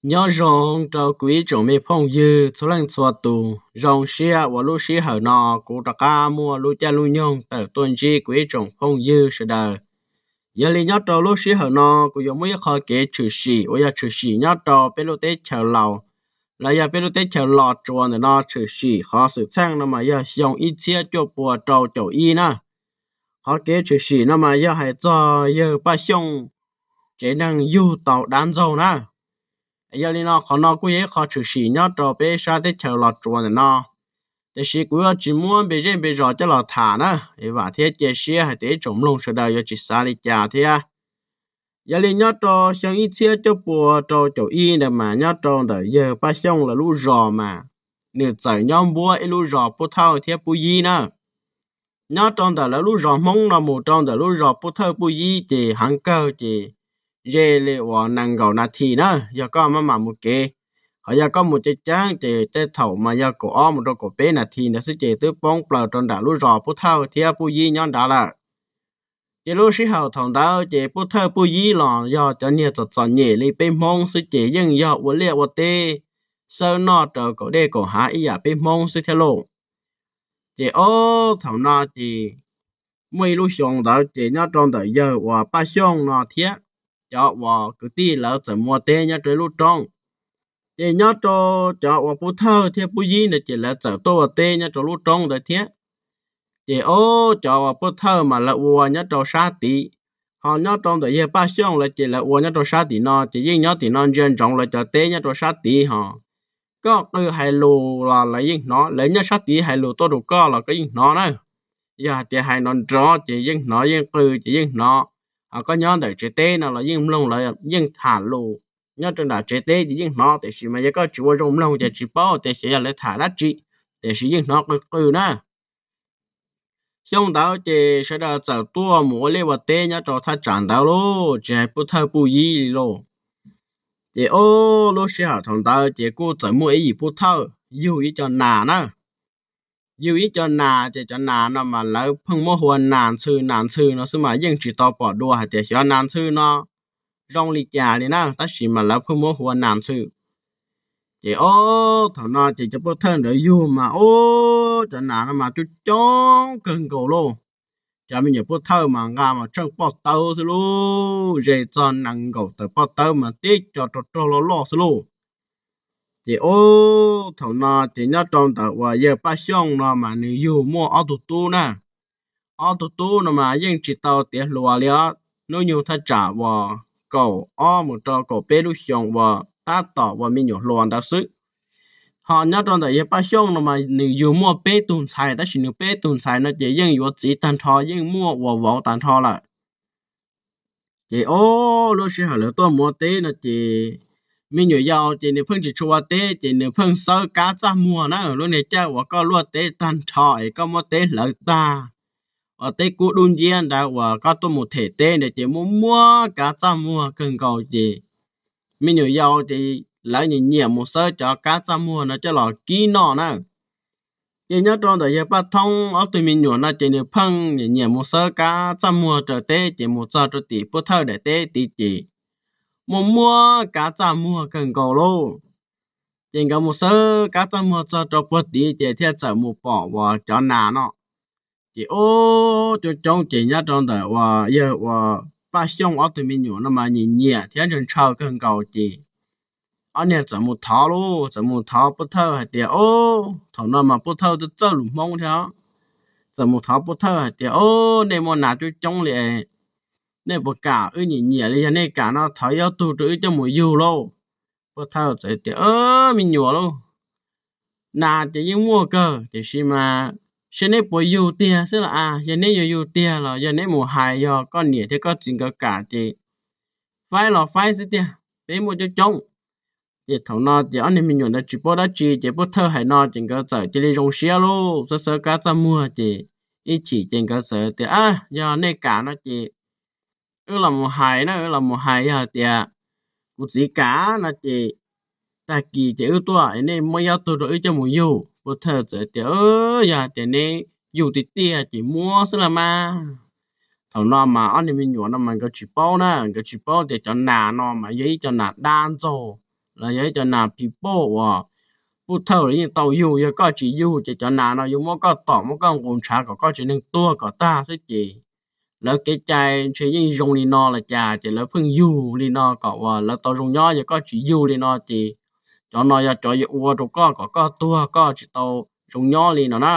Nyob zoo rau kuv ib tsoom me phooj ywg txhua leej txhua tus, zoo siab uas lub sij hawm no kuv rov qab muaj lub caij lub nyoog tawm tuaj ntsib kuv ib tsoom phooj ywg sawv daws. Yog li nyob rau lub sij hawm no kuv yuav muaj ib qho kev tshwm sim uas yog tshwm sim nyob rau peb lub teb chaws Laus, los yog peb lub teb chaws Los Tsuas ntawm no tshwm sim. Qhov xwm txheej no mas yog xyoo ib txhiab cuaj pua rau caum ib na. Qhov kev tshwm sim no mas yog hais txog yawg Paj Xyooj tsev neeg yug tau dab ntxaug na. Yog li no qhov no kuj yog ib qho tshwm sim nyob rau peb sab teb chaws Los Tsuas ntawm no, tiam sis kuv yuav tsis muab npe zej npe zos coj los tham na, vam thiab cia siab hais tias ib tsoom mloog sawv daws yuav tsis xav li cas thiab. Yog li nyob rau xyoo ib txhiab cuaj pua rau caum ib ntawd mas nyob rau ntawm yawg Paj Xyooj lawv lub zos mas nws txawm nyob npuab ib lub zos Pub Thawj thiab Pub Yib na. Nyob rau ntawm lawv lub zos Hmoob no mus rau ntawm lub zos Pub Thawj Pub Yib ces heev kawg ces ze li uas nees nkaum nas this na, yog koj maj mam mus kev. Qhov yog koj mus ceev ceev ces tej thaum mas yog kaum ob mus rau kaum peb nas this ntawd xwb ces twb poob plaws rau nram lub zos Pub Thawj thiab Pub Yib nyob nrad lawm. Ces lub sij hawm thaum ntawd ces Pub Thawj Pub Yib los yog cov niag txom txom nyem li peb Hmoob xwb ces yeej yog ua liaj ua teb, xawb noj rau kaum dej kaum hav ib yam peb Hmoob xwb thiab lauj. Ces ob thaum no ces muaj ib lub xyoo ntawd ces nyob rau ntawm yawg uas Paj Xyooj no thiab cov uas kwv tij lawv txawm mus ua teb nyob rau ib lub roob. Ces nyob rau cov uas Pub Thawj thiab Pub Yib ntawd ces lawv txawm tuaj ua teb nyob rau lub roob ntawd thiab. Ces ob cov uas Pub Thawj mas lawv ua nyob rau sab tid, ho nyob rau ntawm yawg Paj Xyooj lawv ces lawv ua nyob rau sab tim no, ces yeej nyob tim no ntsia ntsoov lawv cov teb nyob rau sab tid ho. Koj qw hais lus los lawv yeej hnov, lawv nyob sab tid hais lus tuaj rau koj los koj yeej hnov na. Yog hais tias hais nrov nrov ces yeej hnov, yeej qw ces yeej hnov. Ho koj nyob ntawm tsev teb no los yeej mloog lawv yeej tham lus nyob rau nram tsev teb ces yeej hnov, tiam sis mas yog koj tsis ua zoo mloog ces tsis paub tias xyov yog lawv tham dab tsi, tiam sis yeej hnov qw qw na. Xyoo ntawd ces sawv daws txawm tuaj mus ua liaj ua teb nyob rau thaj tsam ntawd lauj, tsis hais Pub Thawj Pub Yib li lauj. Ces ob lub sij hawm thaum ntawd ces kuj txawm muaj ib yim Pub Thawj yug ib co nas na. Yug ib co nas ces cov nas no mas lawv pheej muab hu ua Nas Ntxhw Nas Ntxhw no xwb mas yeej tsis tau pom dua hais tias xyov Nas Ntxhw no zoo li cas li na, tab sis mas lawv pheej muab hu ua Nas Ntxhw. Ces ob thaum no ces cov Pub Thawj ntawd yug mas ob cov nas no mas coob coob kawg nkaus lauj. Cov me nyuam Pub Thawj mas nqa mas tsheej poj tawb xwb lauj, ze txog nees nkaum tawm poj tawb mas tib co rog rog loj loj xwb lauj. Ces ob thaum no ces nyob rau ntawm uas yawg Paj Xyooj no mas nws yug muaj ob tug tub na. Ob tug tub no mas yeej tsis tau tiav hluas li os, hnub nyoog thaj tsam uas kaum ob mus rau kaum peb lub xyoos uas tab tom uas me nyuam hluas ntawd xwb. Ho nyob rau ntawm yawg Paj Xyooj no mas nws yug muaj peb tug ntxhais, tab sis nws peb tug ntxhais no ces yeej yuav txiv tag nrho, yeej muaj uas vauv tag nrho lawm. Ces ob lub sij hawm lawv tuaj mus ua teb no ces me nyuam yaus ces nws pheej tsis tshua ua teb, ces nws pheej xawb kab txaj muag na, lub niag caij uas koj luaj teb tag nrho es koj muab teb hlawv tag, uas teb kub dub nciab ntawd uas koj tuaj mus them teb ntawd ces muaj muab kab txaj muag kawg nkaus ces me nyuam yaus ces lawv nyiam nyiam mus xawb cov kab txaj muag no coj los kib noj na. Ces nyob rau ntawm yawg Paj Thoob ob tug me nyuam no ces nws pheej nyiam nyiam mus xawb kab txaj muag raws teb, ces mus txog rau tim Pub Thawj daim teb tid ces muaj muab kab txaj muag kawg nkaus lauj. Ces nkawd mus xawb kab txaj muag txog rau puag tid ces thiaj txawm mus pom uas cov nas no. Ces ob coob coob ces nyob rau ntawm uas yawg uas Paj Xyooj ob tug me nyuam no mas nyiam nyiam thiab ntshaw ntshaw kawg nkaus ces ob niag txawm mus thov lauj, txawm mus thov Pub Thawj hais tias, o, thaum no mas Pub Thawj twb txawj lus Hmoob thiab, txawm mus thov Pub Thawj hais tias, o, nej muaj nas coob coob li, nej puas kam? Wb nyiam nyiam li, yog nej kam no thov ib ob tug rau wb coj mus yug lauj. Pub Thawj txawm tias, me nyuam lauj, nas ces yeej muaj kawg, tiam sis mas seb neb puas yug tiag xwb los as, yog neb yuav yug tiag los yog neb mus hais, yog koj niam thiab koj txiv nkawd kam ces faib los faib xwb tiag, peb muaj coob coob. Ces thaum no ces ob niag me nyuam ntawd tsis paub dab tsi ces Pub Thawj hais no ces nkawd txawm cia li zoo siab lauj, xawb xawb kab txaj muag ces ib chim ces nkawd txawm tias, yog nej kam no ces wb los mus hais na, wb los mus hais, yog hais tias kuv txiv kam no ces tag kis ces wb tuaj es nej muab ib ob tug rau wb coj mus yug. Pub Thawj txawm tias, yog hais tias neb yug tiag tiag ces muab xwb los mas. Thaum no mas ob niag me nyuam no mas nkawd tsis paub na, nkawd tsis paub tias cov nas no mas yog ib co nas dab ntxaug, los yog ib cov nas phim poj uas pub thawj los yeej tau yug. Yog koj tsis yug ces cov nas no yuav muab koj tom, muab koj nqus ntshav kom koj tsev neeg tuag kom tag xwb ces lawv kev cai ntshe yeej zoo li no los cas, ces lawv pheej yug li no kom uas lawv tau zoo nyob. Yog koj tsis yug li no ces cov no yog cov yuav ua rau koj kom koj tuag, koj tsis tau zoo nyob li no na.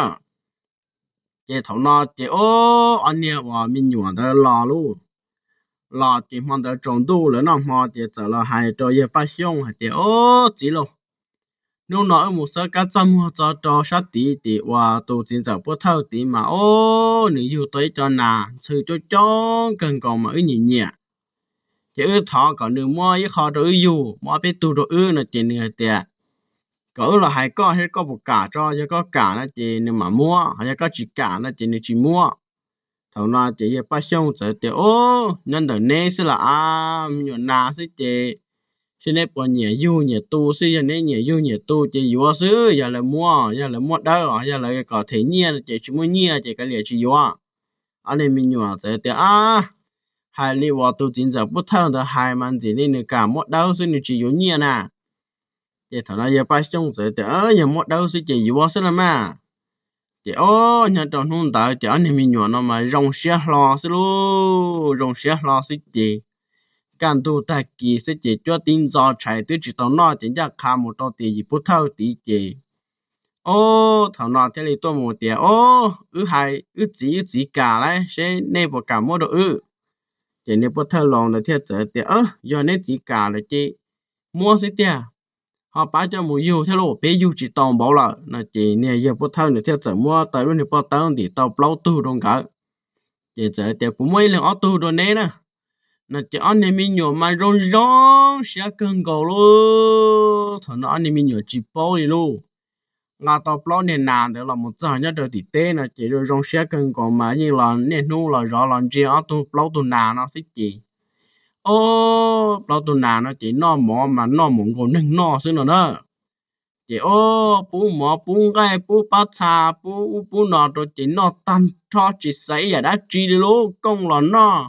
Ces thaum no ces ob niag uas me nyuam ntawd los lauj, los ces hmo ntawd tsaus ntuj lawv noj hmo ces txawm los hais rau yawg Paj Xyooj hais tias, Ob txiv lauj, hnub no wb mus xawb kab txaj muag tso rau sab tid tim uas tus txiv ntxawm pub thawj tid mas ob nws yug tau ib co nas ntxhw coob coob kawg nkaus mas wb nyiam nyiam. Ces wb thov kom nws muab ib qho rau wb yug, muab ob peb tug rau wb no ces nws hais tias kom wb los hais koj seb koj puas kam tso, yog koj kam no ces nws mam muab, ho yog koj tsis kam no ces nws tsis muab. Thaum no ces yawg Paj Xyooj txawm tias, Ob, nyob ntawm neb xwb las, me nyuam nas xwb ces seb neb puas nyiam yug nyiam tu xwb, yog neb nyiam yug nyiam tu ces yuav xwb, yog lawv muab, yog lawv muab dawb os, yog lawv kom them nyiaj no ces tsis muaj nyiaj ces kav liam tsis yuav. Ob niag me nyuam txawm tias, Ab, hais li uas tus txiv ntxawm pub thawj ntawd hais mas ntxim li nws kam muab dawb xwb nws tsis yuav nyiaj na. Ces thaum no yawg Paj Xyooj txawm tias, Yog muab dawb xwb ces yuav xwb los mas. Ces ob nyob rau hnub ntawd ces ob niag me nyuam no mas zoo siab hlo xwb lauj, zoo siab hlo xwb ces kaj ntug tag kis xwb ces cuab tib ntxo tshais twb tsis tau noj ces ncaj qha mus rau tim yim pub thawj tid ces ob thaum no thiaj li tuaj mus tias, Ob, wb hais wb txiv, wb txiv kam lawm, seb nej puas kam muab rau wb. Ces niag pub thawj laus ntawd thiaj txawm tias, Yog neb txiv kam lawm ces muab xwb tiag, ho pab coj mus yug thiab lauj, peb yug tsis tau npaum lawm no ces niag yawg pub thawj ntawd thiaj txawm muab tau lub niag pob tawb ntim tau plaub tug rau nkawd. Ces txawm tias, Kuv muab ib leeg ob tug rau neb na. No ces ob niag me nyuam mas zoo zoo siab kawg nkaus lauj. Thaum no ob niag me nyuam tsis paub li lauj, nqa tau plaub niag nas ntawd los mus txog nyob rau tim teb no ces zoo zoo siab kawg nkaus mas yeej los niaj hnub los zov los ntsia ob tug plaub tug nas no xwb ces ob plaub tug nas no ces noj mov mas noj mus nkaus neeg noj xwb no na. Ces ob pub mov pub nqaij pub pab txha pub ub pub no rau ces noj tag nrho tsis xav ib yam dab tsi li lauj, kooj los noj,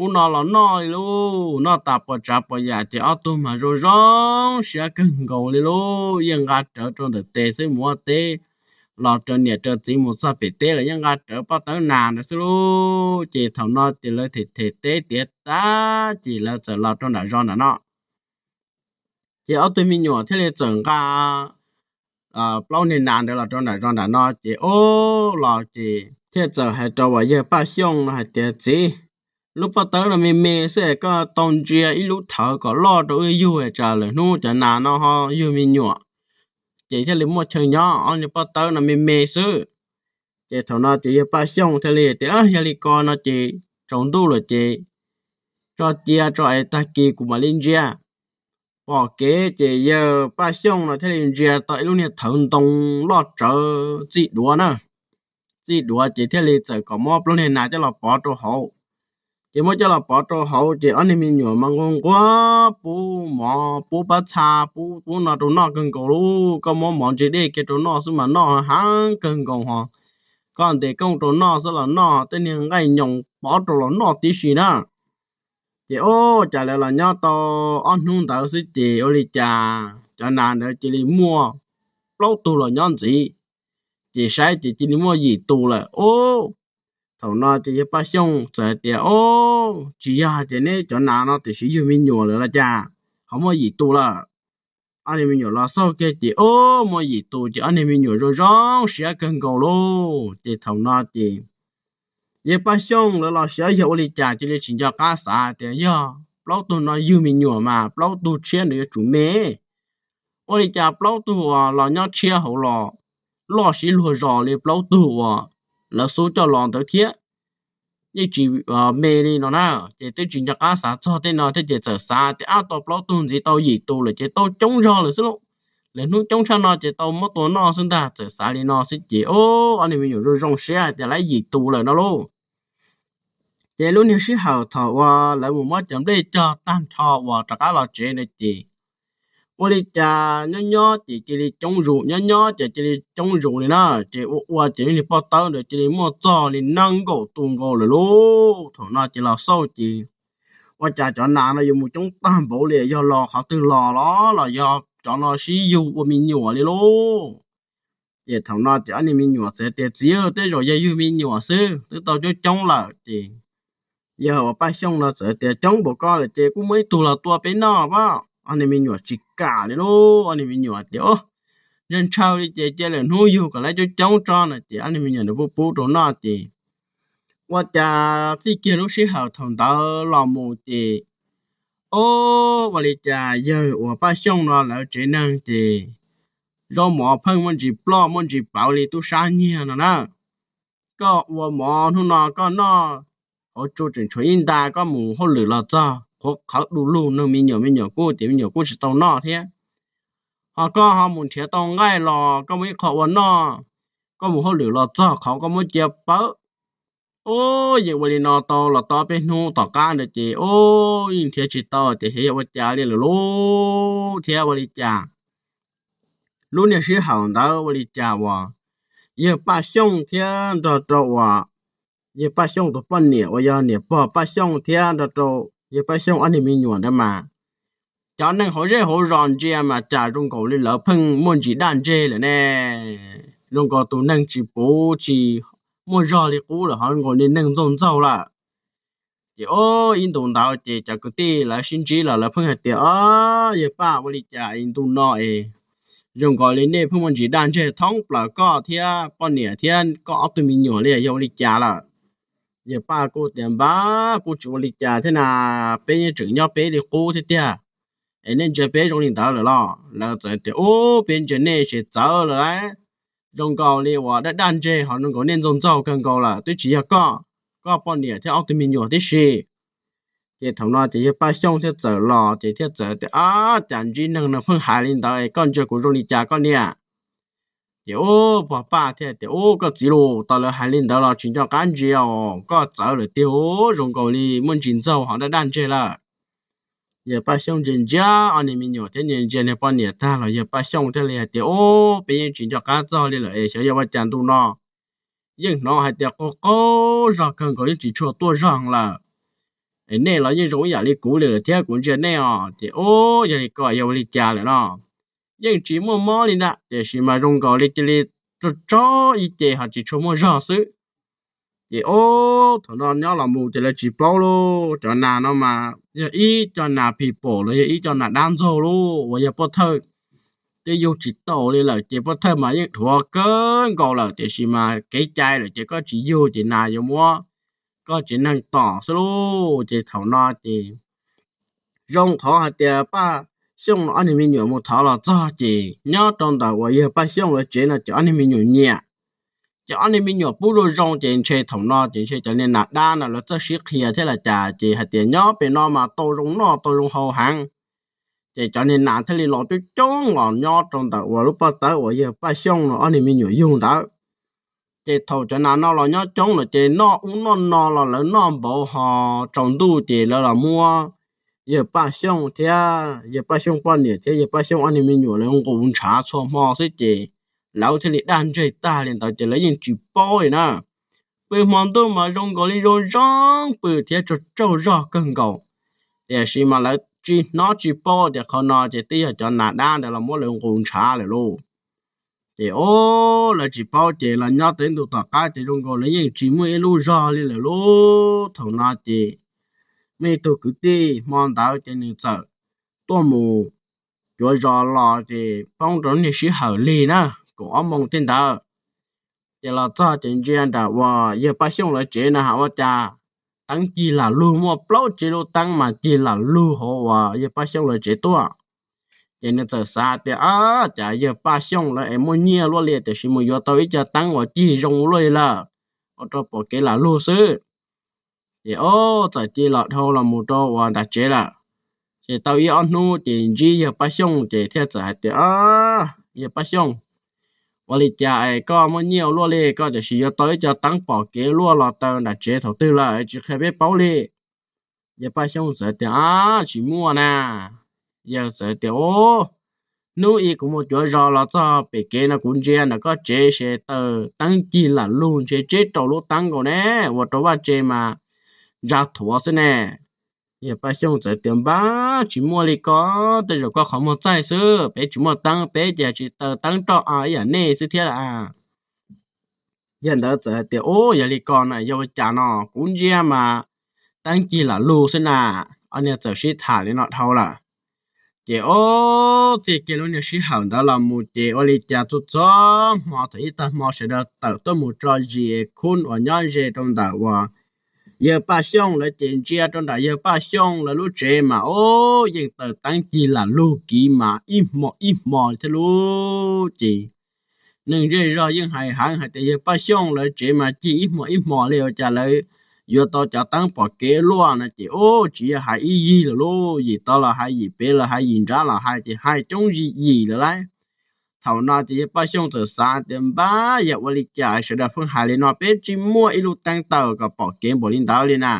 ub no los noj li lauj, noj tas puas tsav puas yam ces ob tug mas zoo zoo siab kawg nkaus li lauj, yeej nqa rawv rau ntawm tes xwb mus ua teb, los raws niam raws txiv mus txog pem teb los yeej nqa rawv pob tawb nas ntawd xwb lauj. Ces thaum no ces lawv them them teb tiav tag ces lawv txawm los rau nram zos nram no. Ces ob tug me nyuam thiaj li txawm nqa plaub niag nas ntawd los rau nram zos nram no ces ob los ces thiaj txawm hais rau uas yawg Paj Xyooj no hais tias, Txiv, lub pob tawb no me me xwb es koj tau ntsia ib lub thawv kom loj rau wb yug es tsam lwm hnub cov nas no ho yug me nyuam ces thiaj li muaj chaw nyob. Ob niag pob tawb no me me xwb. Ces thaum no ces yawg Paj Xyooj thiaj li tias, Yog li ko no ces tsaus ntuj lawm ces tso cia tso es tag kis kuv mam li ntsia. Pom kev ces yawg Paj Xyooj no thiaj li ntsia tau ib lub niag thawv ntoo loj tsawv txij duav na. Txij duav ces thiaj li txawm kom muab plaub niag nas coj los pov rau hauv. Ces muab coj los pov rau hauv ces ob niag me nyuam mas nquag nquag pub mov pub pab txha pub pub no rau noj kawg nkaus lauj. Koj muab mov ntse dej kiag rau noj xwb mas noj heev kawg nkaus ho. Koj ntes kooj rau noj xwb los noj, tej niag nqaij nyoos pov rau los noj tib si na. Ces ua cas lawv los nyob tau ob hnub ntawd xwb ces ua li cas cov nas ntawd cia li muaj plaub tug los nyob ntxiv. Ces saib ces cia li muaj yim tus lawm ub. Thaum no ces yawg Paj Xyooj txawm hais tias, Ub, tsis yog hais tias neb cov nas no tiam sis yug me nyuam lawm los cas ho muaj yim tus lawm? Ob niag me nyuam los xauj kiag ces ub, muaj yim tus ces ob niag me nyuam zoo zoo siab kawg nkaus lauj. Ces thaum no ces yawg Paj Xyooj lawv los xyov yog ua li cas cia li tsis nco qab xav tias yog plaub tug no yug me nyuam mas plaub tug tshiab nws yuav tsum me. Ua li cas plaub tug uas los nyob tshiab hauv los loj sib luag zos li plaub tug uas lawv xub coj los ntawd thiab, yeej tsis me li no na. Ces twb tsis nco qab xav txog tej no thiab ces txawm xav tias ab, tau plaub tug ntxiv tau yim tus lawm ces tau coob zog lawm xwb lauj. Lwm hnub coob tshaj no ces tau muab tua noj xwb ntag. Txawm xav li no xwb ces ub, ob niag me nyuam zoo zoo siab hais tias lawv yim tus lawm no lauj. Ces lub niag sij hawm thaum uas lawv mus muab cov nplej cog tag nrho uas rov qab los tsev na ces ua li cas nyob nyob ces cia li coob zus, nyob nyob ces cia li coob zus li na. Ces ua ua ces lub niag pob tawb ntawd cia li muaj txog li nees nkaum tus nkaus lawm lauj. Thaum no ces los xauj ces Ua cas cov nas no yuav mus coob tag npaum li, yog los qhov twg los los los yog cov no sib yug ua me nyuam li lauj? Ces thaum no ces ob niag me nyuam txawm tias, Txiv, tej zaum yog yug me nyuam xwb, twb tau coob coob lawm. Ces yawg uas Paj Xyooj no txawm tias, Coob npaum ko lawm ces kuj muaj ib tug los tua peb noj pab. Ob niag me nyuam tsis kam li lauj, ob niag me nyuam tias, Ntshaw ntshaw li ces cia lwm hnub yug kom lawv coob coob tso no. Ces ob niag me nyuam nws pub pub rau noj ces ua cas txij kiag lub sij hawm thaum ntawd los mus ces, o, ua li cas yawg uas Paj Xyooj no lawv tsev neeg ces zaub mov pheej muaj ntsis ploj muaj ntsis pawv li tub sab nyiag no na. Koj ua mov hnub no koj noj hauv tsu tseem tshuav ib nta, koj mus hauj lwm los txog qhuav qhawv du lug nug me nyuam, me nyuam kuj tias me nyuam kuj tsis tau noj thiab. Ho koj ho mus nrhiav tau nqaij los koj muaj ib qho ua noj, koj mus hauj lwm los txog qhov koj muab cia pawv. Ub, yeej ua li no tau los tau peb hnub tom qab ntawd ces, ub, yeej nrhiav tsis tau tias xyov yog ua cas li lawm lauj thiab ua li cas. Lub niag sij hawm ntawd ua li cas uas yawg Paj Xyooj thiab nrog rau uas yawg Paj Xyooj tus poj niam uas yog niam pog Paj Xyooj thiab nrog rau yawg Paj Xyooj ob niag me nyuam ntawd mas cov neeg hauv zej hauv zos ntsia mas cas zoo nkaus li lawv pheej muaj ntsis daj ntseg lawm ne. Zoo nkaus tus neeg tsis puv tsis muaj zog li qub lawm, ho zoo nkaus li neeg ntxaug ntxaug lawm. Ces ub, ib ntus ntawd ces cov kwv tij lawv sib ntsib los lawv pheej hais tias, Ob, yawg Paj, ua li cas es ntu no es zoo nkaus li nej pheej muaj ntsis daj ntseg thoob plaws koj thiab poj niam thiab koj ob tug me nyuam li, yog ua li cas lawm? Yawg Paj kuj tias, Npab, kuj tsis ua li cas thiab na, peb yeej tseem nyob peb li qub thiab tiag. Es nej ntsia peb zoo li ntawd lawm los? Lawv txawm tias, Ub, peb ntsia nej ces txawv lawm lauj. Zoo nkaus li uas daj daj ntseg ho zoo nkaus nej ntxaug ntxaug kawg nkaus lawm, twb tsis yog koj, koj poj niam thiab ob tug me nyuam tib si. Ces thaum no ces yawg Paj Xyooj thiaj txawm los ces thiaj txawm tias, Ab, cas ntsib neeg no pheej hais li ntawd es koj ntsia kuv zoo li cas koj niam? Ces ub, pog Paj thiaj tias, Ub, koj txiv, lus tau lawv hais li ntawd los tsis nco qab ntsia os, koj txawv lawm tiag, zoo nkaus li muaj ntsis ntxaug ho daj daj ntseg lawm. Yawg Paj Xyooj ntsia ntsia ob niag me nyuam thiab ntsia ntsia niag poj niam tag los yawg Paj Xyooj thiaj li hais tias, Ub, peb yeej tsis nco qab txog li lawm es xyov yog ua cas ntu no yeej hnov hais tias qaug qaug zog kawg nkaus, yeej tsis tshua tuaj zog lawm. Es nej los yeej zoo ib yam li kuv li lawm thiab, kuv ntsia nej os. Ces ub, yog li ko yog ua li cas lawm no? Yeej tsis muaj mob li ntag, tiam sis mas zoo nkaus li cia li tsaug tsaug ib ce ho tsis tshua muaj zog xwb. Ces ub, thaum no nyob los mus ces lawv tsis paub lauj, cov nas no mas yog ib co nas phim pom los yog ib co nas dab ntxaug lauj, uas yawg poj thawj twb yug tsis tau li lawm ces poj thawj mas yeej dhuav kawg nkaus lawm, tiam sis mas kev cai lawm ces koj tsis yug ces nas yuav muab koj tsev neeg tom xwb lauj. Ces thaum no ces zoo qhov hais tias Paj Xyooj ob niag me nyuam mus thov los txog ces nyob rau ntawm uas yawg Paj Xyooj lawv tsev no ces ob niag me nyuam nyiam. Ces ob niag me nyuam pub zoo zoo ces ntshe thaum no ces ntshe cov niag nas dab no lawv txawj sib qhia thiab los cas ces hais tias nyob pem no mas tau zoo noj tau zoo haus heev. Ces cov niag nas thiaj li los coob coob los nyob rau ntawm uas lub pob tawb uas yawg Paj Xyooj no ob niag me nyuam yug ntawd. Ces thaum cov nas no los nyob coob lawm ces noj ub noj no los lawv noj npaum ho tsaus ntuj ces lawv los muab yawg Paj Xyooj thiab yawg Paj Xyooj poj niam thiab yawg Paj Xyooj ob niag me nyuam lawv nqus ntshav txhua hmo xwb ces lawv thiaj li daj ntseg tag li ntawd ces lawv yeej tsis paub li na. Pw hmo ntuj mas zoo nkaus li zoo zoo pw thiab tsaug tsaug zog kawg nkaus, tiam sis mas lawv tsis hnov tsis paub tias qhov no ces twb yog cov nas dab ntawd los muab lawv nqus ntshav lawm lauj. Ces ub, lawv tsis paub ces los nyob tau ib ntus tom qab ces zoo nkaus lawv yeej tsis muaj ib lub zog li lawm lauj. Thaum no ces muaj ib tug kwv tij hmo ntawd ces nws txawm tuaj mus cuav zos los ces poob rau lub niag sij hawm lig na, kaum ob moos tej ntawd. Ces los txog ces ntsia nram uas yawg Paj Xyooj lawv tsev na ha, ua cas teeb cig lam lug, muaj plaub tsib lub teeb mas cig lam lug hauv uas yawg Paj Xyooj lawv tsev tuaj. Ces nws txawm xav tias, Ab, cas yawg Paj Xyooj lawv es muaj nyiaj luaj li tiam sis mus yuav tau ib co teeb uas cig zoo luaj li lawm, ua rau pom kev lam lug xwb. Ces ub, txawm cia li los dhau los mus rau uas nram tsev lawm. Ces tau ib ob hnub ces ntsib yawg Paj Xyooj ces thiaj txawm hais tias, Yawg Paj Xyooj, ua li cas es koj muaj nyiaj ua luaj li koj tiam sis yuav tau ib co teeb pom kev luaj los taw nram tsev thaum twg lawm tsis qhia peb paub li? Yawg Paj Xyooj txawm tias, Ab, tsis muaj na. Yawg txawm tias, Ub, hnub ib kuv mus cuav zos los txog pem kev no kuv ntsia ntawm koj tsev ces taw teeb cig lam lug ntshe tsib rau lub teeb nkaus ne, ua rau vaj tse mas ntsa thuav xwb ne. Yawg Paj Xyooj txawm tias, Npab, tsis muaj li ko, tej zaum koj qhov muag txaij xwb, peb tsis muaj teeb, peb ces tsis taws teeb roj ib yam nej xwb thiab lauj. Yawg ntawd txawm hais tias, Ub, yog li ko na, yog ua cas no, kuv ntsia mas teeb cig lam lug xwb na. Ob niag txawm sib tham li no dhau lawm. Ces ob txij kiag lub niag sij hawm ntawd los mus ces ua li cas txhua txhua hmo thaum ib tag hmo sawv daws tawm tuaj mus tso zis khub uas nyob ze rau ntawm uas yawg Paj Xyooj lawv ces ntsia rau nram yawg Paj Xyooj lawv lub tsev mas ob yeej taws teeb cig lam lug kiv mas ib hmo ib hmo thiab lub ces neeg zej zog yeej hais heev hais tias yawg Paj Xyooj lawv tsev mas cig ib hmo ib hmo li ua cas lawv yuav tau cov teeb pom kev luaj no ces ub tsis yog hais ib yig lawm lauj, yim tod los hais yim pem los hais yim nrab los hais ces hais coob yim yim lawm lauj. Thaum no ces yawg Paj Xyooj txawm xav tias, Npab, yog ua li cas sawv daws pheej hais li no, peb tsis muaj ib lub teeb taws kom pom kev npaum li ntawd li na.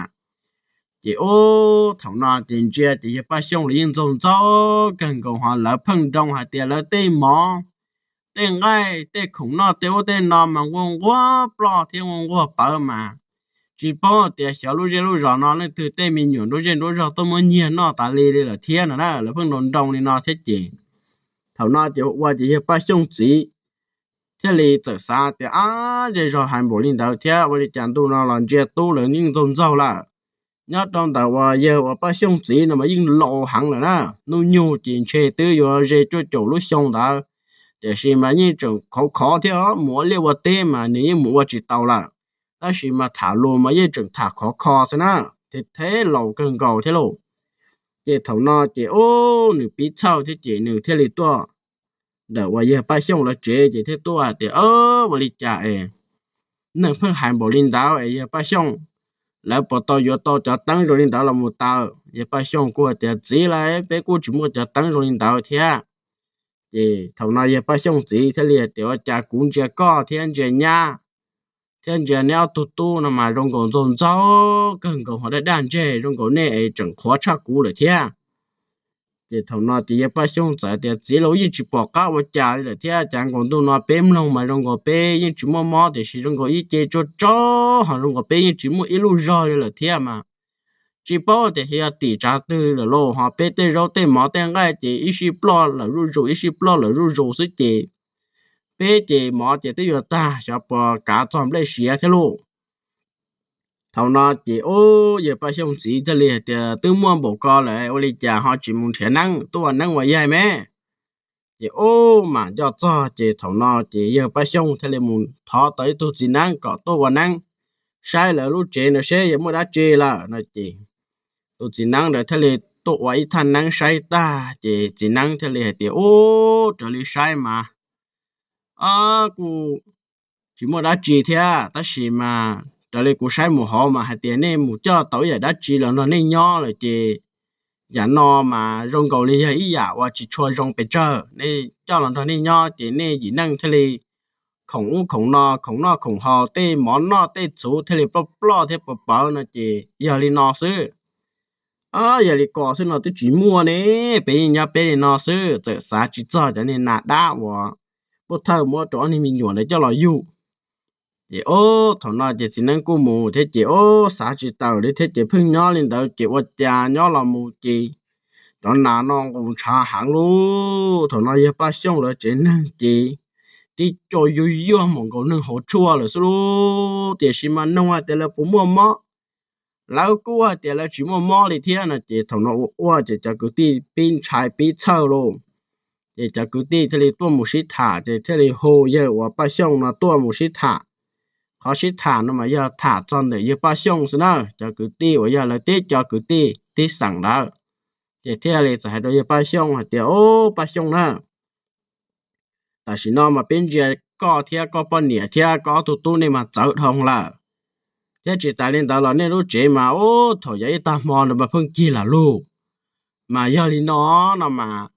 Ces ub, thaum no ces ntsia ces yawg Paj Xyooj los yeej ntxaug ntxaug kawg nkaus ho lawv pheej nroo hais tias lawv tej mov tej nqaij tej khoom noj tej ub tej no mas nquag nquag ploj thiab nquag nquag pawv mas tsis paub tias xyov lub zej lub zos no leej twg tej me nyuam nruab zej nruab zog tuaj muab nyiag noj tas li li lawm thiab no na. Lawv pheej nroo nroo li no thiab ces thaum no ces ua ua ces yawg Paj Xyooj txiv thiaj li txawm xav tias, Ab, zej zog hais npaum li ntawd thiab ua li cas ntu no los ntsia tub lawv yeej ntxaug ntxaug lawm. Nyob rau ntawm uas yawg uas Paj Xyooj txiv no mas yeej laus heev lawm na, hnub nyoog ces ntshe twb yuav ze cuaj caum lub xyoo ntawd, tiam sis mas yeej tseem khov khov thiab mus ua liaj ua teb mas nws yeej mus ua tsis tau lawm. Tab sis mas tham lus mas yeej tseem tham khov kho xwb na, thiab laus kawg nkaus thiab lauj. Ces thaum no ces ub, nws pib txhawj thiab ces nws thiaj li tuaj ntawm uas yawg Paj Xyooj lawv tsev ces thiaj tuaj hais tias, Ua li cas es neeg pheej hais npaum li ntawd es yawg Paj Xyooj, lawv puas tau yuav tau cov teeb zoo li ntawd los mus taws? Yawg Paj Xyooj kuj hais tias, Txiv lauj, peb kuj tsis muaj cov teeb zoo li ntawd thiab. Ces thaum no yawg Paj Xyooj txiv thiaj li hais tias, Ua cas kuv ntsia koj thiab ntsia nyab thiab ntsia neb ob tug tub no mas zoo nkaus ntxaug ntxaug kawg nkaus ho daj daj ntseg zoo nkaus nej es tseem qhuav tshaj kuv lawm thiab. Ces thaum no ces yawg Paj Xyooj txawm tias, Txiv lauj, yeej tsis pom qab ua cas li lawm thiab, cas nkaus ntu no peb mloog mas zoo nkaus peb yeej tsis muaj mob tiam sis zoo nkaus ib ce tsuag tsuag ho zoo nkaus peb yeej tsis muaj ib lub zog li lawm thiab mas tsis paub tias yog tim tsav twg li lawm lauj, ho peb tej zaub tej mov tej nqaij ces ib sij ploj lawm zuj zus ib sij ploj lawm zuj zus xwb ces peb ces mov ces twb yuav tag, xyov puas kav txog nplej siav thiab lauj. Thaum no ces ub, yawg Paj Xyooj txiv thiaj li hais tias, Twb muaj npaum ko lawm ua li cas ho tsis mus nrhiav neeb tuaj ua neeb ua yaig me? Ces ub, mam nco txog ces thaum no ces yawg Paj Xyooj thiaj li mus thov tau ib tug txiv neeb kom tuaj ua neeb saib lawv lub tsev no seb yog muaj dab tsi lawm no ces tus txiv neeb ntawd thiaj li tuaj ua ib thaj neeb saib tag ces txiv neeb thiaj li hais tias, Ub, raws li saib mas kuj tsis muaj dab tsi thiab, tab sis mas raws li kuv saib mus hauv mas hais tias nej mus coj tau ib yam dab tsi los nrog nej nyob lawm ces yam no mas zoo nkaus li yog ib yam uas tsis tshua zoo pes tsawg. Nej coj los nrog nej nyob ces nej yim neej thiaj li khoom ub khoom no, khoom noj khoom haus, tej mov noj tej txhuv thiaj li ploj ploj thiab pawv pawv no ces yog li no xwb. Yog li ko xwb no twb tsis muaj ne, peb yeej nyob peb li no xwb, txawm xav tsis txog cov niag nas dab uas pub thawj muab rau ob niag me nyuam ntawd coj los yug. Ces ub, thaum no ces txiv neeb kuj mus thiab ces ub, xav tsis tawm li thiab ces pheej nyob li ntawd ces ua cas nyob los mus ces cov nas no nqus ntshav heev lauj. Thaum no yawg Paj Xyooj lawv tsev neeg ces tib co yuag yuag mus nkaus neeg hauv tshuaj lawm xwb lauj. Tiam sis mas nug hais tias lawv puas muaj mob, lawv kuj hais tias lawv tsis muaj mob li thiab no ces thaum no ua ua ces cov kwv tij pib ntshai pib txhawj lauj. Ces cov kwv tij thiaj li tuaj mus sib tham ces thiaj li hu yawg uas Paj Xyooj no tuaj mus sib tham. Qhov sib tham no mas yog tham txog ntawm yawg Paj Xyooj xwb na, cov kwv tij uas yog lawv tib co kwv tij tib xeem ntawd. Ces thiaj li txawm hais rau yawg Paj Xyooj hais tias, Ub, Paj Xyooj na, tam sim no mas peb ntsia koj thiab koj poj niam thiab koj ob tug tub nej mas txawv dhau lawm, thiab tsis tas li ntawd los nej lub tsev mas ub, thaum yav ib tag hmo ntawd mas pheej cig lam lug. Mas yog li no, no mas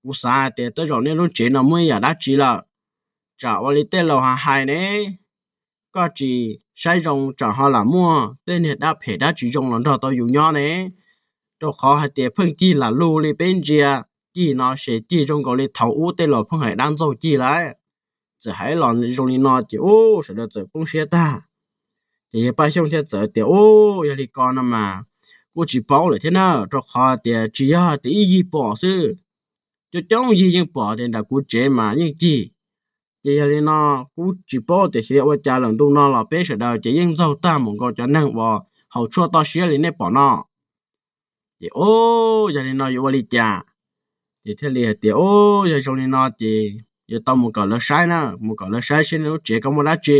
kuv xav hais tias tej zaum nej lub tsev no muaj ib yam dab tsi lawm. Tsam ua li tej laus hais hais ne, koj tsis saib zoo tsam ho lam muaj tej niag dab phem dab tsis zoo los nrog tau yus nyob ne. Rau qhov hais tias pheej cig lam lug li peb ntsia, cig no ces cig zoo nkaus li thaum ub tej laus pheej hais dab ntxaug cig lawm. Txawm hais los zoo li no ces ub, sawv daws txawm poob siab tag. Ces yawg Paj Xyooj thiaj txawm tias, Ub, yog li ko no mas kuj tsis paub lawm thiab na, rau qhov tias tsis yog tias ib yig pom xwb, coob coob yig yeej pom tias nram kuv tsev mas yeej cig. Ces yog li no kuv tsis paub tias xyov ua cas lawm, ntu no los peb sawv daws ces yeej ntxaug tag mus nkaus cov neeg uas haus tshuaj toj siab li nej pom no. Ces o, yog li no yuav ua li cas? Ces thiaj li hais tias o, yog zoo li no ces yuav tau mus kom lawv saib na, mus kom lawv saib seb nej lub tsev koj muaj dab tsi.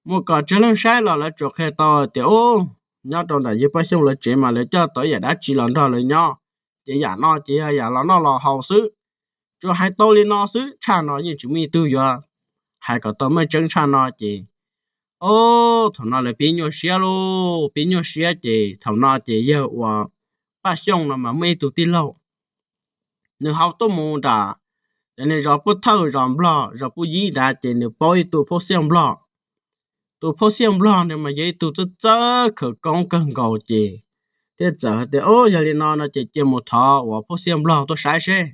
Mus kom tsawg leej saib los lawv tsuas qhia tau tias o, nyob rau nram yawg Paj Xyooj lawv tsev mas lawv coj tau yam dab tsi los nrog lawv nyob, ces yam no ces yog yam los noj los haus xwb. Tsuas hais tau li no xwb, tshaj no yeej tsis muaj ib tug yuav hais kom tau meej tseeb tshaj no ces o, thaum no lawv pib nyuaj siab lauj, pib nyuaj siab ces thaum no ces yawg uas Paj Xyooj no mas muaj ib tug tij laug, nws ho tuaj mus nram, ces nws zos Pub Thawj, zos Nplog, zos Pub Yib nrad ces nws paub ib tug phauj xiaj Nplog. Tus phauj xiaj Nplog ntawd mas yog ib tug txawj txawj khawv koob kawg nkaus ces thiaj txawm hais tias o, yog li no no ces cia mus thov uas phauj xiaj Nplog tuaj saib seb.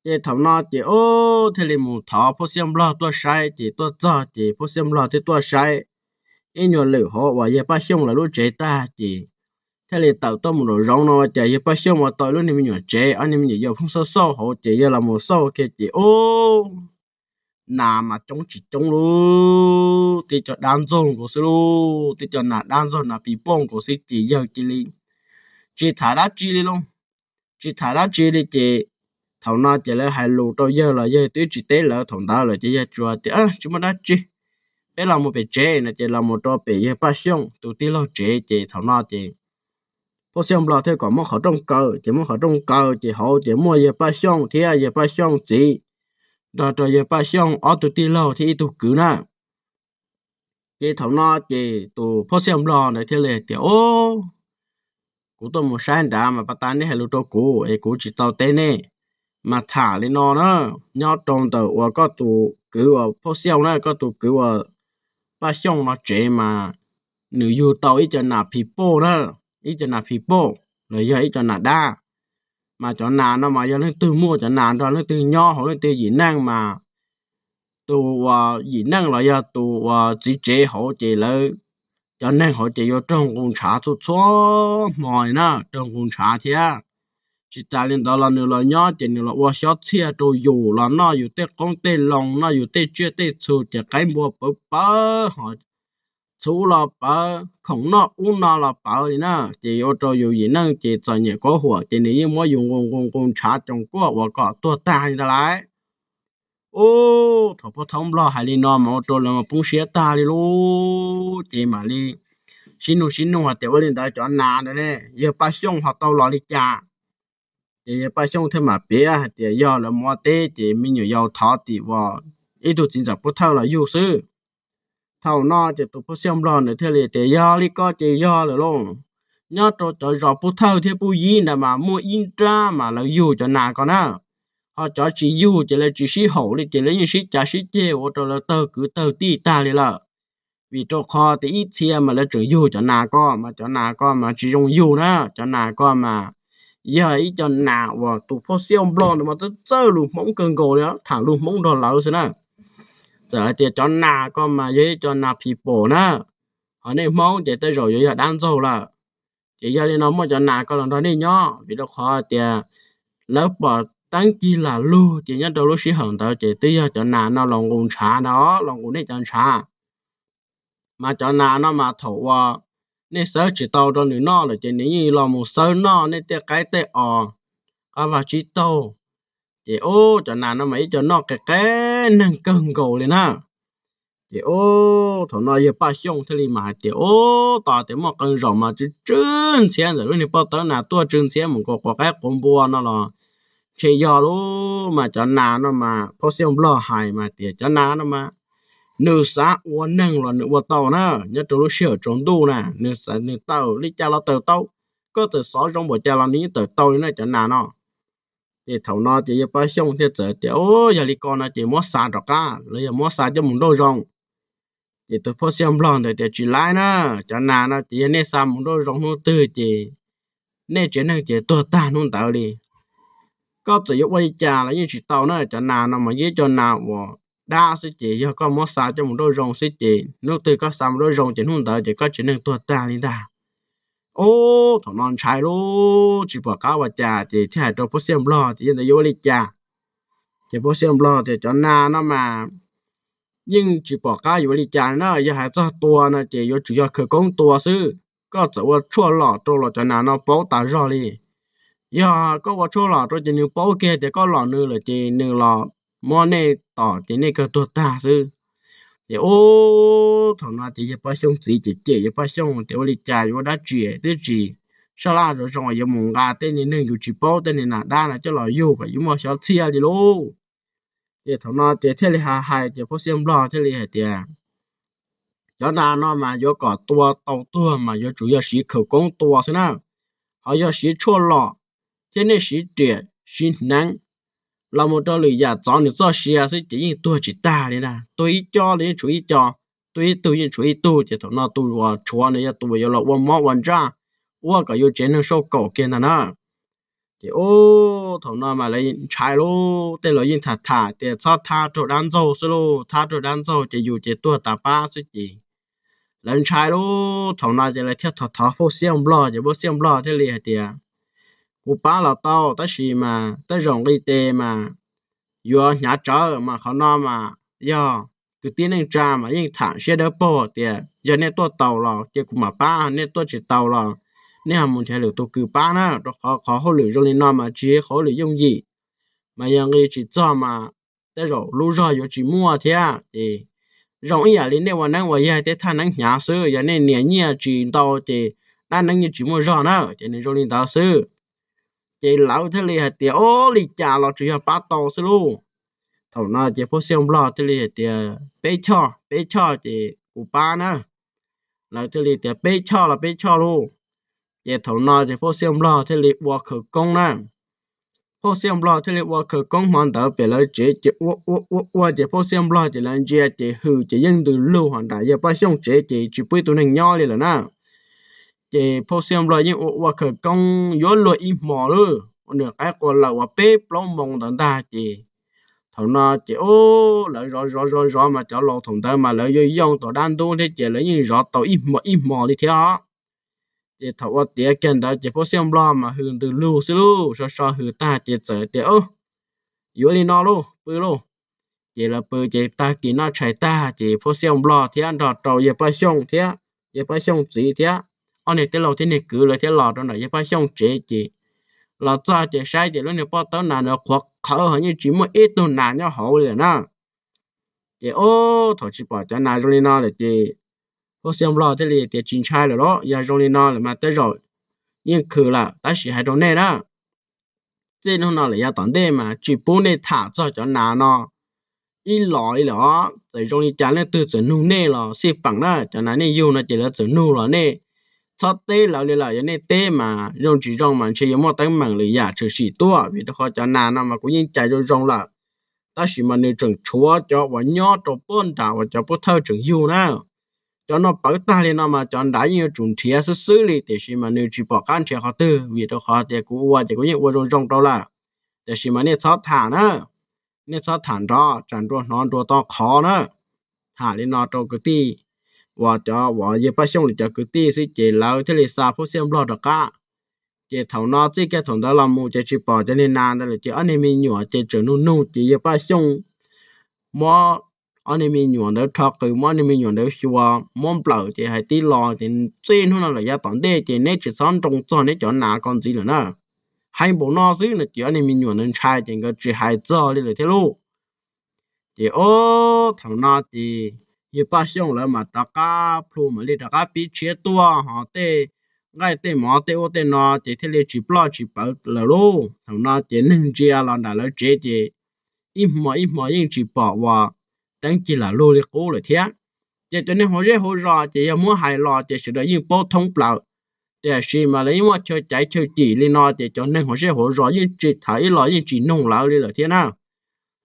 Ces thaum no ces o, thiaj li mus thov phauj xiaj Nplog tuaj saib ces tuaj txog ces phauj xiaj Nplog thiaj tuaj saib ib nyuag lwm hauv uas yawg Paj Xyooj lawv lub tsev tag ces thiaj li tawm tuaj mus nraum zoov no ua cas yawg Paj Xyooj ua tau ib lub niag me nyuam tsev, ob niag me nyuam yaus pheej xauj xauj hauv ces yawg los mus xauj kiag ces o, nas mas coob tsis coob lauj, tib co dab ntxaug nkaus xwb lauj, tib co nas dab ntxaug nas pis poj nkaus xwb ces yawg cia li tsis tham dab tsi li lauj, tsis tham dab tsi li ces thaum no ces lawv hais lus rau yawg los yawg twb tsis teb lawv thaum ntawd lawm ces yawg tsuas tias tsis muaj dab tsi, peb los mus pem tsev no ces los mus rau pem yawg Paj Xyooj tus tij laug tsev ces thaum no ces phauj xiaj Nplog thiaj kom muab qhov rooj kaw ces muab qhov rooj kaw ces hauv ces muaj yawg Paj Xyooj thiab yawg Paj Xyooj txiv nrog rau yawg Paj Xyooj ob tug tij laug thiab ib tug kwv na. Ces thaum no ces tus phauj xiaj Nplog ntawd thiaj li hais tias o, kuv tuaj mus saib nrad mas pas tas nej hais lus rau kuv es kuv tsis tau teb nej, mas tham li no na, nyob rau ntawm uas koj tus kwv uas phauj xiaj na, koj tus kwv uas Paj Xyooj no tsev mas nws yug tau ib co nas pis poj na, ib co nas pis poj los yog ib co nas dab. Mas cov nas no mas yog leej twg muaj cov nas nrog leej twg nyob hauv leej twg yim neej mas tus uas yim neej los yog tus uas txiv tsev hauv ces lawv cov neeg hauv ces yuav raug nqus ntshav txhua txhua hmo li na, raug nqus ntshav thiab. Tsis tas li ntawd los nws los nyob ces nws los ua xyob txhiaj rau yus, los noj yus tej qoob tej loo, noj yus tej tsiaj tej txhu ces qaib npua pawv pawv ho txhuv los pawv, khoom noj ub no los pawv li na, ces ua rau yus yim neej ces txom nyem quav huam ces nws yeej muab yus nqus nqus nqus ntshav coos kuaj uas kom tuag tag li ntawd lauj. Ub, thaum phauj thaub Nplog hais li no mas ua rau lawv mas poob siab tag li lauj, ces mam li sib nug sib nug hais tias ua li ntawd cov nas ntawd ne yawg Paj Xyooj ho tau los li cas? Ces yawg Paj Xyooj thiaj mam piav hais tias yog lawv mus ua teb ces me nyuam yaus thov tim uas ib tug txiv ntxawm Pub Thawj los yug xwb. Thaum no ces tus phauj xiaj Nplog ntawd thiaj li tias yog li ko ces yog lawm lauj. Nyob rau cov zos Pub Thawj thiab Pub Yib ntawd mas muaj ib nrab mas lawv yug cov nas ko na. Ho cov tsis yug ces lawv tsis sib haum li ces lawv yeej sib cav sib ceg ua rau lawv tawg kwv tawg tij tag li lawm. Vim rau qhov tias ib txhia mas lawv tseem yug cov nas ko mas cov nas ko mas tsis zoo yug na, cov nas ko mas yog ib co nas uas tus phauj xiaj Nplog ntawd mas txawj txawj lus Hmoob kawg nkaus li, tham lus Hmoob nrog lawv xwb na. Txawm hais tias cov nas ko mas yog ib co nas phi pom na, ho nej Hmoob ces tej zaum yuav yog dab ntxaug lawm. Ces yog li no muaj cov nas ko los nrog nej nyob, vim rau qhov tias lawv pom teeb cig lam lug ces nyob rau lub sij hawm ntawd ces twb yog cov nas no los nqus ntshav ntag, los nqus nej cov ntshav. Mas cov nas no mas thaum uas nej xawb tsis tau rau nws noj lawm ces nws yeej los mus xawb noj nej tej qaib tej os, qab vaj tsib taug. Ces ub, cov nas no mas ib co noj qe qe neeg kawg nkaus li na. Ces ub, thaum no yawg Paj Xyooj thiaj li mas hais tias ub, tos tias muaj qee zaum mas tsw tsw ntxhiab ntawm lub niag pob tawb nas tuaj tsw ntxhiab mus nkaus quav qaib quav npua no los ntshe yog lub mas cov nas no mas phauj xiaj Nplog hais mas tias cov nas no mas nws xav ua neeg los nws ua tau na, nyob rau lub sij hawm tsaus ntuj na nws xav nws tawm li cas los tawm tau, koj txawm xov zoo npaum cas los nws yeej tawm tau li na cov nas no. Ces thaum no ces yawg Paj Xyooj thiaj txawm tias ub, yog li ko no ces muab xa rov qab los yog muab xa coj mus nrauj zoo. Ces tus phauj xiaj Nplog ntawd tias tsis laib na, cov nas no ces yog nej xa mus nrauj zoo hnub twg ces nej tsev neeg ces tuag tag hnub ntawd li. Koj txawm yuav ua li cas los yeej tsis tau na, cov nas no mas yog ib co nas uas dab xwb ces yog koj muab xa coj mus nrauj zoo xwb ces hnub twg koj xa mus nrauj zoo ces hnub ntawd ces koj tsev neeg tuag tag li ntag. Ub, thaum no ntshai lub tsis pom qab ua cas ces thiaj hais rau Phub Xiaj Nplog tias yog ntawd yuav ua li cas. Ces Phub Xiaj Nplog tias cov nas no mas yeej tsis pom qab yuav ua li cas na, yog hais txog tua no ces yuav tsum yog khawv koob tua xwb. Koj txawm ua tshuaj lom rau los cov nas no paub tas zog li. Yog koj ua tshuaj lom rau ces nws paub kiag tias koj lom nws lawm ces nws los muab nej tom ces nej kawg tuag tag xwb. Ces ub, thaum no ces yawg Paj Xyooj txiv ces cem yawg Paj Xyooj tias ua li cas yuav ua dab tsi twb tsis sab laj zoo zoo yuav mus nqa tej niag neeg yus tsis paub tej niag nas dab no coj los yug kom yuav muaj xyov txhiaj li lauj. Ces thaum no ces thiaj li hais hais ces Phub Xiaj Nplog thiaj li hais tias cov nas no mas yuav kom tua tau tuag mas yuav tsum yog siv khawv koob tua xwb na, ho yog siv tshuaj lom thiab nej siv riam siv hneev los mus rau lwm yam txov nws txoj sia xwb ces yeej tuag tsis tag li na. Tuag ib co los yeej tshuav ib co, tuag ib tug yeej tshuav ib tug, ces thaum no tus uas tshuav nws yog tus uas yuav los ua mob ua ntsaj, ua kom yus tsev neeg sau kaum kiag ntag na. Ces ub, thaum no mas lawv ntshai lauj, tej laus yeej tham tham tias txhob thab raug dab ntxaug xwb lauj, thab raug dab ntxaug ces yus ces tuag tas pab xwb ces lawv ntshai lauj. Thaum no ces lawv thiaj thov thov Phub Xiaj Nplog, ces Phub Xiaj Nplog thiaj li hais tias kuv pab los tau tab sis mas tej zaum nqi tes mas yuav hnyav tsawv mas qhov no mas yog kwv tij neej tsa mas yeej tham siab dawb paug tias yog nej tuaj taus los ces kuv mam pab, nej tuaj tsis taus los nej ho mus nrhiav lwm tus kws pab na, rau qhov qhov hauj lwm zoo li no mas tsis yog qhov hauj lwm yooj yim, mas yog nqi tsis txog mas tej zaum lub zog yuav tsis muaj thiab. Ces zoo ib yam li nej ua neeb ua yaig tej thaj neeb hnyav xwb, yog nej nias nyiaj tsis ntau ces dab neeb yeej tsis muaj zog na, ces nws zoo li ntawd xwb. Ces lawv thiaj li hais tias ub, li cas los tsuas yog pab tau xwb lauj. Thaum no ces Phub Xiaj Nplog thiaj li hais tias peb choj, peb choj ces kuv pab na. Lawv thiaj li tias peb choj los peb choj lauj. Ces thaum no ces Phub Xiaj Nplog thiaj li ua khawv koob na. Phub Xiaj Nplog thiaj li ua khawv koob hmo ntawd pem lawv tsev ces ua ua ua ua ces Phub Xiaj Nplog ces lawv ntsia ces hws ces yeej ntws lug ho nram yawg Paj Xyooj tsev ces tsis pub ib tug neeg nyob li lawm na. Ces Phub Xiaj Nplog yeej ua ua khawv koob yuav luag ib hmos lawm, ua nws qaib qua lawm uas peb plaub moo ntawd ntag ces thaum no ces ub, lawv zov zov zov zov mas cov laus thaum ntawd mas lawv yuav yooj tau dab ntub thiab ces lawv yeej zov tau ib hmos ib hmos li thiab os. Ces thaum ua tiav kiag ntawd ces Phub Xiaj Nplog mas hws ntws lug xwb lauj, so so hws tag ces txawm tias yuav li no lauj, pw lauj. Ces lawv pw ces tag kis noj tshais tag ces Phub Xiaj Nplog thiab nrog rau yawg Paj Xyooj thiab yawg Paj Xyooj txiv thiab ob niag tij laug thiab niag kwv lawv thiab los rau nram yawg Paj Xyooj tsev ces los txog ces saib ces lub niag pob tawb nas ntawd qhuav qhawv ho yeej tsis muaj ib tug nas nyob hauv li lawm na. Ces ub, thaum tsis pom cov nas zoo li no lawm ces Phub Xiaj Nplog thiaj li tias tsis ntshai lawm lauj, yog zoo li no lawm mas tej zaum yeej khwm lawm, tab sis hais rau nej na, txij hnub no lawm yav tom ntej mas tsis pub nej tham txog cov nas no ib los li lawm os. Txawm zoo li cas leej twg txawm nug nej los xij peem na, cov nas nej yug no ces lawv txawm nug los nej txhob teb lawv li lawm, yog nej teb mas zoo tsis zoo mas ntshe yuav muaj teeb meem lwm yam tshwm sim tuaj, vim rau qhov cov nas no mas kuv yeej cais zoo zoo lawm, tab sis mas nws tseem tshuav cov uas nyob rau puag nram uas cov pub thawj tseem yug na. Cov no pawv tag li no mas cov nrad yeej yuav tsum nrhiav xwb xwb li, tiam sis mas nws tsis pom qab nrhiav qhov twg, vim rau qhov tias kuv ua ces kuv yeej ua zoo zoo rau lawm. Tiam sis mas nej txhob tham na, nej txhob tham nrov tsam nrua hnov nrua to qhov na. Tham li no rau kwv tij uas cov uas yawg Paj Xyooj lawv cov kwv tij xwb ces lawv thiaj li xa Phub Xiaj Nplog rov qab. Ces thaum no txij kiag thaum ntawd los mus ces tsis pom cov niag nas ntawd lawm ces ob niag me nyuam ces tseem nug nug ces yawg Paj Xyooj muab ob niag me nyuam ntawd rho qws, muab ob niag me nyuam ntawd xyuas muab nplawm ces hais tib lo ces txij hnub no lawm yav tom ntej ces neb tsis txhob nroo txog neb cov nas ko ntxiv lawm na. Hais npaum no xwb no ces ob niag me nyuam ntawd ntshai ces nkawd tsis hais txog li lawm thiab lauj. Ces ub, thaum no ces yawg Paj Xyooj lawv mas rov qab plhu mam li rov qab pib tshiab tuaj ho tej nqaij tej mov tej ub tej no ces thiaj li tsis ploj tsis pawv lawm lauj. Thaum no ces neeg ntsia los nram lawv tsev ces ib hmo ib hmo yeej tsis pom uas teeb cig lam lug li qub lawm thiab. Ces cov neeg hauv zej hauv zos ces yog muab hais los ces sawv daws yeej paub thoob plaws, tiam sis mas lawv yeej muaj chaw caiv chaw cim li no ces cov neeg hauv zej hauv zos yeej tsis tham ib los yeej tsis noog lawv li lawm thiab na.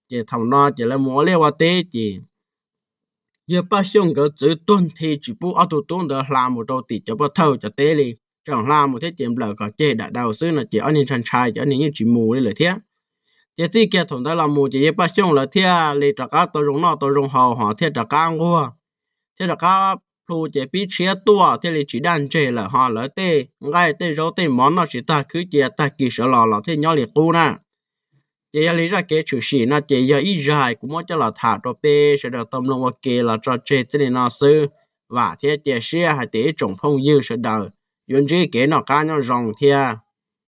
Ces thaum no ces lawv mus ua liaj ua teb ces yawg Paj Xyooj nkawd txwv tuag nthi tsis pub ob tug tub ntawd hla mus rau tim cov pub thawj cov teb li, tseem hla mus thiab ces nplawm kom ceg dam daus xwb no ces ob niag ntshai ntshai ces ob niag yeej tsis mus li lawm thiab. Ces txij kiag thaum ntawd los mus ces yawg Paj Xyooj lawv thiaj li rov qab tau zoo noj tau zoo haus ho thiaj rov qab nquag, thiaj rov qab thu ces pib tshiab tuaj thiaj li tsis daj ntseg lawm, ho lawv tej nqaij tej zaub tej mov noj tsis tag khwb cia, tag kis sawv los los thiaj nyob li qub na. Ces yog li zaj kev tshwm sim no ces yog ib zag kuv muab coj los tham rau peb sawv daws tau mloog ua ke los tso tseg txij li no xwb. Vam thiab cia siab hais tias ib tsoom phooj ywg sawv daws yuav ntsib kev noj qab nyob zoo thiab.